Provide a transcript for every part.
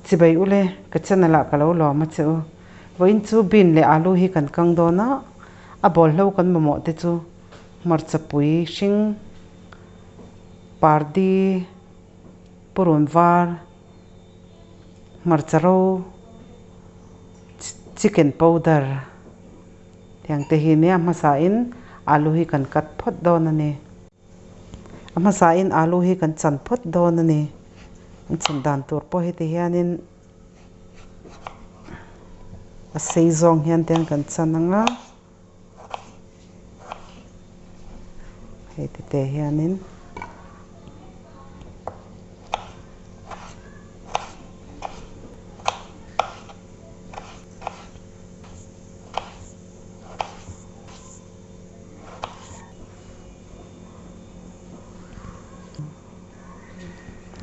Chibai ule, ka channel ah ka lo lawm a che u. Vawiin chu bean leh alu hi kan kang dawn a, a bawlhlo kan mamawh te chu hmarcha pui hring, pardi, purun var, hmarcha ro, chicken powder tiang te hi nia hmasa in alu hi kan cut phawt dawn a ni. A hmasain alu hi kan chan phawt dawn a ni. An chan dan tur pawh heti hianin a sei zawng hian te kan chan ang a, hei ti te hianin.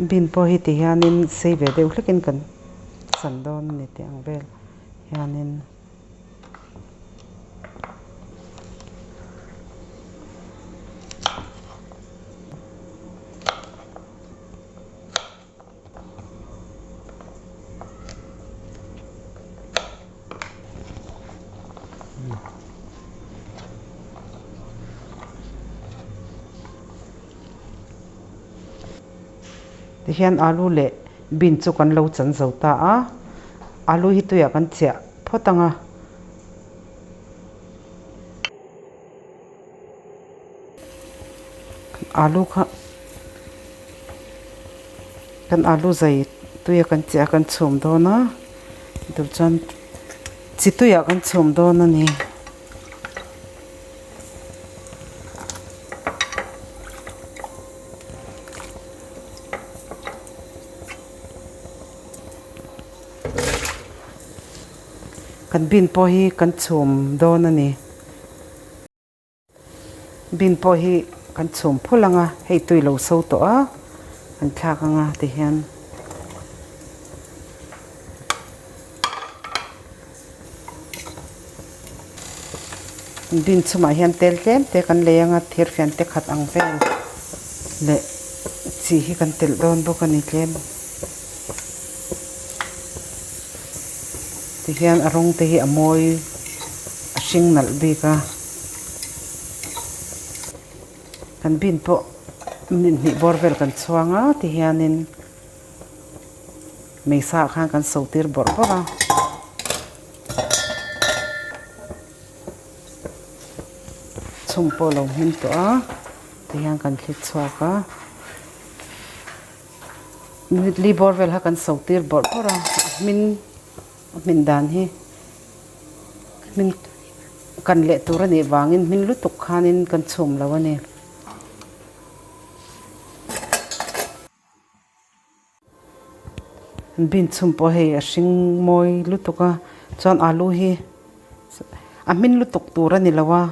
Bin pawh hi ti hianin sei ve deuh hlekin kan chan dawn a ni tih ang vel hianin. Tihian alu leh bean chu kan lo chan zo ta a, alu hi tuiah kan chiah phawt ang a. Alu kha kan alu zai tuia kan chiah a kan chhum dawn a duh chuan chi tuiah kan chhum dawn a ni. Kan bin pawh hi kan chhum dawn a ni. Bin pawh hi kan chhum phul ang a, hei tui lo so tawh a, kan thlak ang a tihian. Bin chhumah hian tel tlem te kan lei ang a, thirfian te khat ang vel leh chi hi kan telh dawn bawk a ni tlem. Tihian a rawng te hi a mawi a hring nalh bik a, kan bin pawh minute hnih bawr vel kan chhuang a tihianin meisa ah khan kan so tir bawrh bawrh a. Chhum pawh a lo hmin tawh a tihian kan thli chhuak a. Li bawr vel kha kan so tir bawrh bawrh a, a hmin a hmin dan hi hmin kan leh tur a nih vangin hmin lutuk khanin kan chhum lo a ni. Bean chhum pawh hei a hring mawi lutuk a, chuan alu hi a hmin lutuk tur a ni lo a.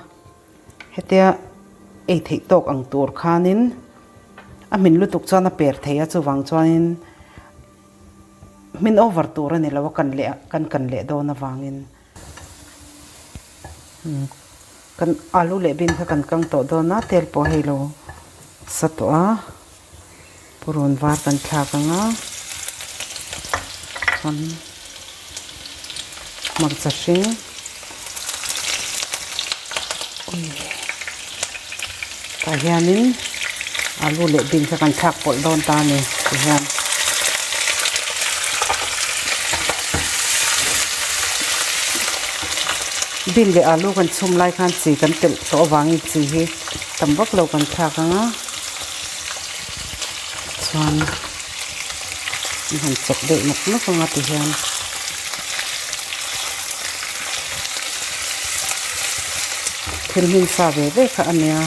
Hetia ei theih tawk ang tur khanin a hmin lutuk chuan a per thei a, chuvang chuanin hmin over tur a ni lo a kan leh kan kan leh dawn avangin kan alu leh bean kha kan kang tawh dawn a, tel pawh hei lo sa tawh a, purun var kan thlak ang a, chuan hmarcha hring tah hianin alu leh bean kha kan thlak pawlh dawn ta a ni tihian. Bean leh alu kan chhum lai khan chi kan telh tawh avangin chi hi tam vak lo kan thlak ang a chuan an han chawp deuh nawk nawk ang a tihian. Thil hmin sa ve ve kha a nia.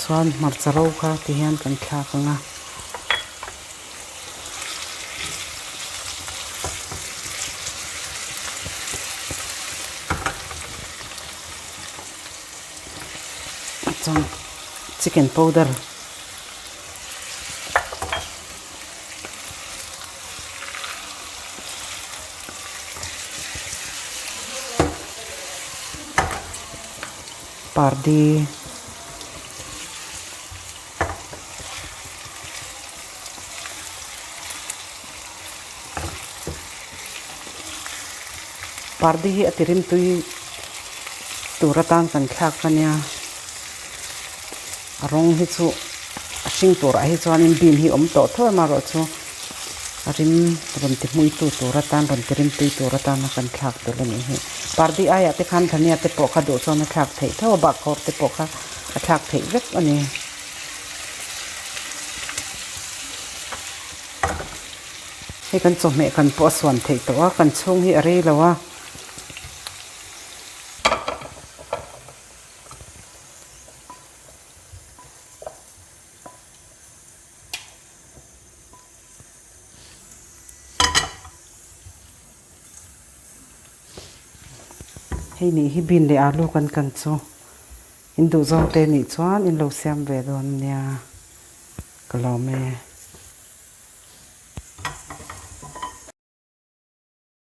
Chuan hmarcha ro kha tihian kan thlak ang a. Chuan chicken powder pardi. Pardi hi a ti rimtui tur atan kan thlak a nia. A rawng hi chu a hring turah hi chuanin bean hi awm tawh tho em erawh chu a rim rawn ti hmuitu tur atan rawn ti rimtui tur atana kan thlak tel a nih hi. Pardi aiah te khan dhania te pawh kha duh chuan a thlak theih tho a, bahkhawr te pawh kha a thlak theih vek a ni. Hei kan chawhmeh kan pawh a suan theih tawh a, kan chhung hi a rei lo a. Hei nih hi bean leh alu kan kan chu in duhzawng te nih chuan in lo siam ve dawn nia ka lawm e.